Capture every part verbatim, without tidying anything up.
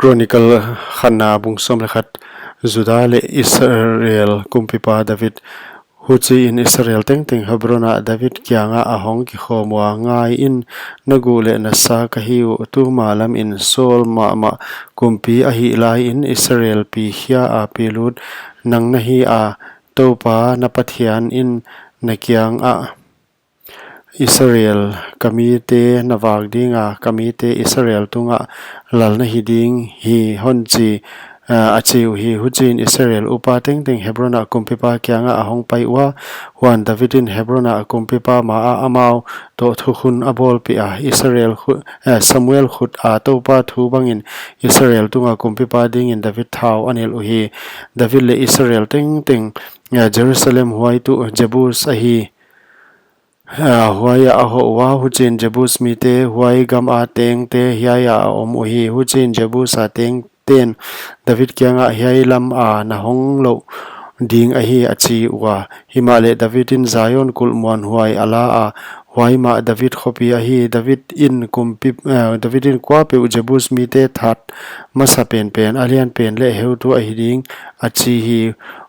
Chronicle khatna bung sawm leh khat. Juda leh Israel kumpipa David. Huchiin Israel tengteng Hebron ah David kiangah a hong kikhawm ua, ngaiin, na guh leh na sa ka hi uh, tuma lamin Saul mahmah kumpi ahih laiin Israel pi khia a pi lut nang na hi a, Toupa na Pathian in na kiangah, Israel ka mite na vak dinga, ka mite Israel tungah lal na hi ding hi, hon chi, ah, a chi uhi. Huchiin Israel upa tengteng Hebron ah kumpipa kiangah a hong pai ua. Huan David in Hebron ah kumpipa maah amau toh thukhun a bawlpih a, Israel khu-, eh, Samuel khut a Toupa thu bangin Israel tunga kumpipa dingin David thau a nilh uhi. David leh Israel tengteng, eh, Jerusalem huai tuh Jebus ahi, ah, huaiah a hoh ua. Huchiin Jebus mite, huai gama tengte hiaiah a om uhi. Huchiin Jebus a tengten David kiangah, hiai lama na hong louh ding ahi, a chi ua. Himahleh David in Zion kulh muanhuai a la a, huai mah David khopi ahi. David in kumpi, eh, David in kuapeuh Jebus mite that masa penpen, a lianpen leh heutu ahi ding, a chi hi.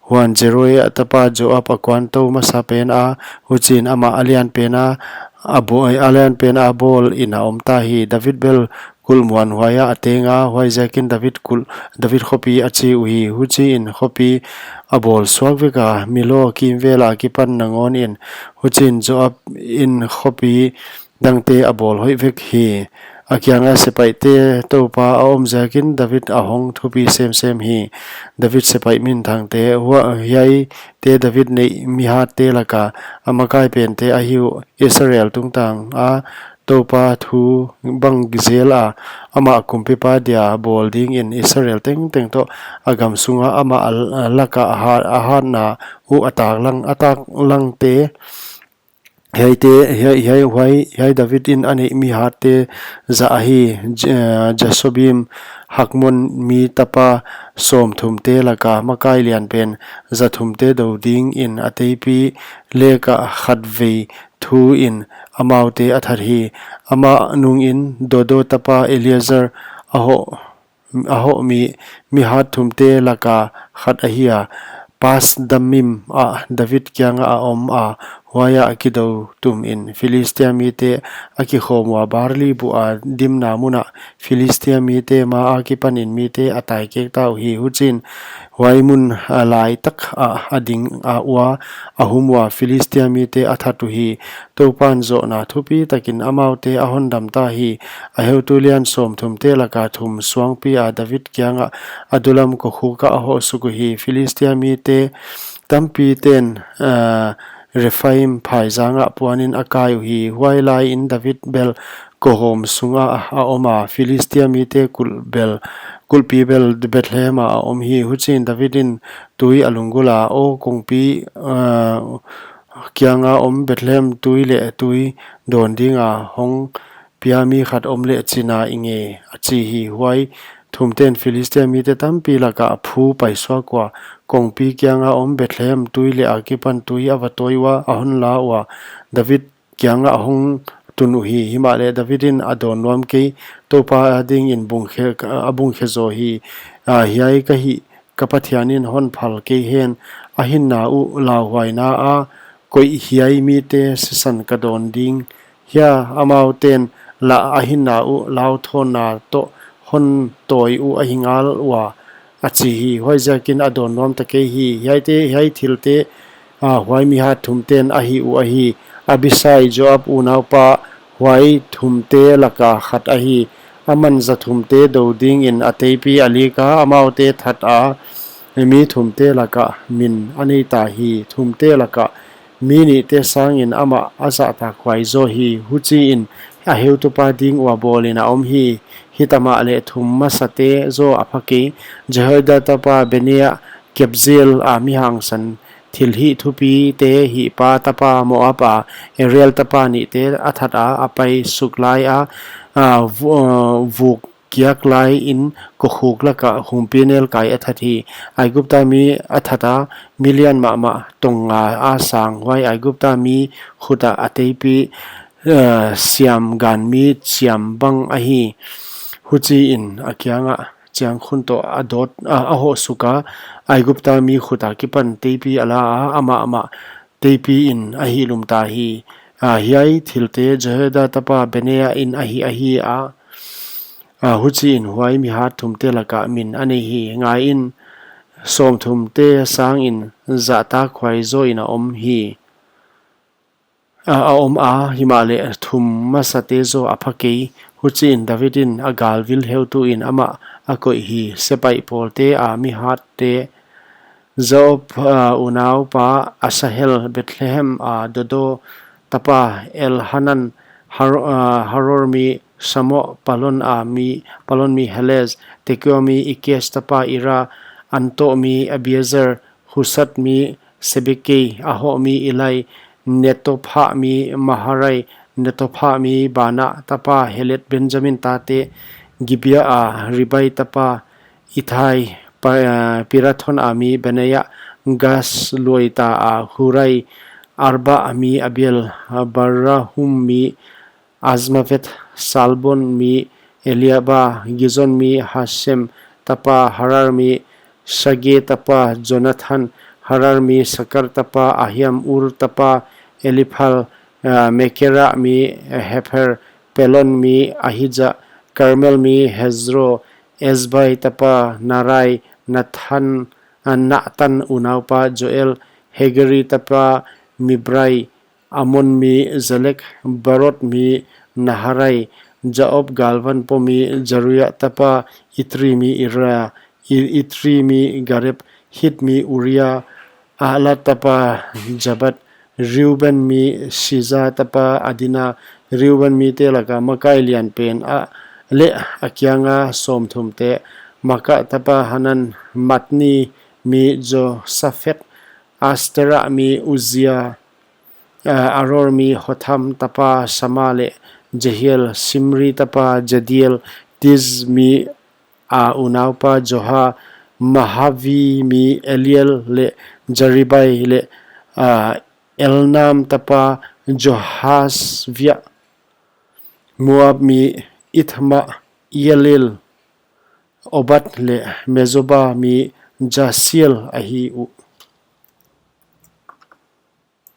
Huan Zeruia tapa Joab a kuantou masa pen a, huchiin amah a lianpen a, a bo-, a lianpen a bawlin a om ta hi. David bel kulh muanhuaiah a teng a, huaiziakin David kulh, David khopi a chi uhi. Huchiin khopi a bawl suak vek a, Millo kimvel akipan nangawnin. Huchiin Joab in khopi dangte a bawl hoih vek hi. A kianga sepaihte Toupa a om ziakin David a hong thupi semsem hi. David sepaih minthangte, hua-, hiaite David neih mihatte laka a makai pente ahi uh, Israel tungtanga Toupa thu bang zel a, amah kumpipa dia bawl dingin Israel tengteng toh a gam sunga amah a, a laka a hat, a hatna uh a taklang, a taklangte, hiaite, hiai, hiai, huai, hiai David in a neih mihatte zah ahi, J-, eh, Jasobim, Hakmon mi tapa sawmthumte laka makai lianpen zathumte dou dingin a teipi leka khatvei thuin amaute a that hi. Amah nungin Dodo tapa Eleazar a hoh, a hoh mi, mihat thumte laka khat ahi a, Pas Dammim ah David kiangah a om a, huaiah a kidou tumin Philistia mite a kikhawm ua, barli buh a dimna munah Philistia mite ma akipanin mite a taikek ta uhi. Huchiin huai mun a laitak ah a ding a ua, a hum ua, Philistia mite a that uhi. Toupan zohna thupi takin amaute a hondam ta hi. A heutu lian sawmthumte laka thum suangpi a David kiangah Adullam kokhukah a hoh suk uhi. Philistia mite tampiten, ah, Rephaim phaizangah puanin a kai uhi. Huai laiin David bel kohawm sunga a om a, Philistia mite kulh bel, kulhpi bel Bethlehem ah a om hi. Huchiin David in tui a lunggulh a, aw kongpi, ah, kianga om Bethlehem, tui leh tui dawn dinga hong pia mi khat om leh china i nge, a chi hi. Huai thumten Philistia mite tampi laka a phu paisuak ua, kongpi kianga om Bethlehem, tui leh akipan tui a va tawi ua, a honla ua, David kiangah hong tun uhi. Himahleh David in a dawn nuam kei, Toupa adingin bungkhe, a bungkhe zaw hi. Ah, hiai ka hih, ka Pathian in hon phal kei hen, a hinna uh lauhuaina a koih hiai mite sisan ka dawn ding hia? Amauten lah a hinna uh lauthawnna toh hon tawi uh ahi ngal ua, a chi hi. Huaiziakin a dawn nuam ta kei hi. Hiaite, hiai thilte, ah, huai mihat thumten a hih uh ahi. Abisai, Joab unaupa, huai thumte laka khat ahi. Aman zathumte dou dingin a teipi a lik a, amaute that a, mi thumte laka min a nei ta hi. Thumte laka mi nihte sangin amah a zahtakhuai zaw hi. Huchiin a heutupa ding ua bawlin a om hi. Hitamah leh thum masate zaw a pha kei. Jehoiada tapa Benaia, Kabzeel a mi hangsan thilhih thupite hihpa tapa, Moab a Ariel tapa nihte a that a, a pai suk lai a, a, vu-, a, vuk kiak laiin kokhuk laka humpinelkai a that hi. Aigupta mi a that a, mi lian mahmah tong nga a sang, huai Aigupta mi khutah a teipi, eh, siam gan mi chiam bang ahi. Huchiin a kiangah chiang khun toh a dawt, a, a hoh suk a, Aigupta mi khut akipan teipi a la a, amah amah teipi in a hihlum ta hi. A, hiai thilte Jehoiada tapa Benaia in a hih ahi a, a, huchiin huai mi hat thumte laka min a nei hi. Ngaiin, sawmthumte sangin zahtakhuai zawin a om hi. A, a om a, himahleh thum masate zaw a pha kei. Huchiin David in a galvil heutuin amah a koih hi. Sepaih pawlte a mi hatte, Joab, a, unaupa Asahel, Bethlehem a Dodo tapa Elhanan, Har-, a, Haror mi Samo, Palon a mi, Palon mi Helez, Tekoa mi Ikes tapa Ira, Anto mi Abiezer, Husat mi Sebekei, Ahoh mi Ilai, Netopha mi Maharai, Netopha mi Bana tapa Heled, Benjamin tate, Gibea a Ribai tapa Ithai, Pa-, a, Pirathon a mi Benaia, Gaas luaita a Hurai, Arba mi Abiel, a, Barahum mi Azmavet, Salbon mi Eliaba, Gizon mi Hasem tapa Harar mi Sage tapa Jonathan, Harar mi Sakar tapa Ahiam, Ur tapa Eliphal, a, Mekera mi Hepher, Pelon mi Ahija, Karmel mi Hezro, Ezbai tapa Narai, Nathan, a, Natan unaupa Joel, Hagri tapa Mibrai, Amon mi Zelek, Barot mi Naharai, Jaob galvan po mi Jaruia tapa Itri mi Ira, I-, Itri mi Gareb, Hit mi Uria, Ahla tapa Jabad, Reuben mi Siza tapa Adina, Reuben mite laka makai lianpen a leh a kianga sawmthumte, Maka tapa Hanan, Matni mi Josaphat, Astera mi Uzia, a, Aror mi Hotham tapa Sama leh Jehiel, Simri tapa Jediel, Tiz mi a unaupa Joha, Mahavi mi Eliel leh Jaribai leh, a, Elnam tapa Johasvia, Moab mi Ithma, Ielil, Obad leh Mezoba mi Jasiel ahi uh.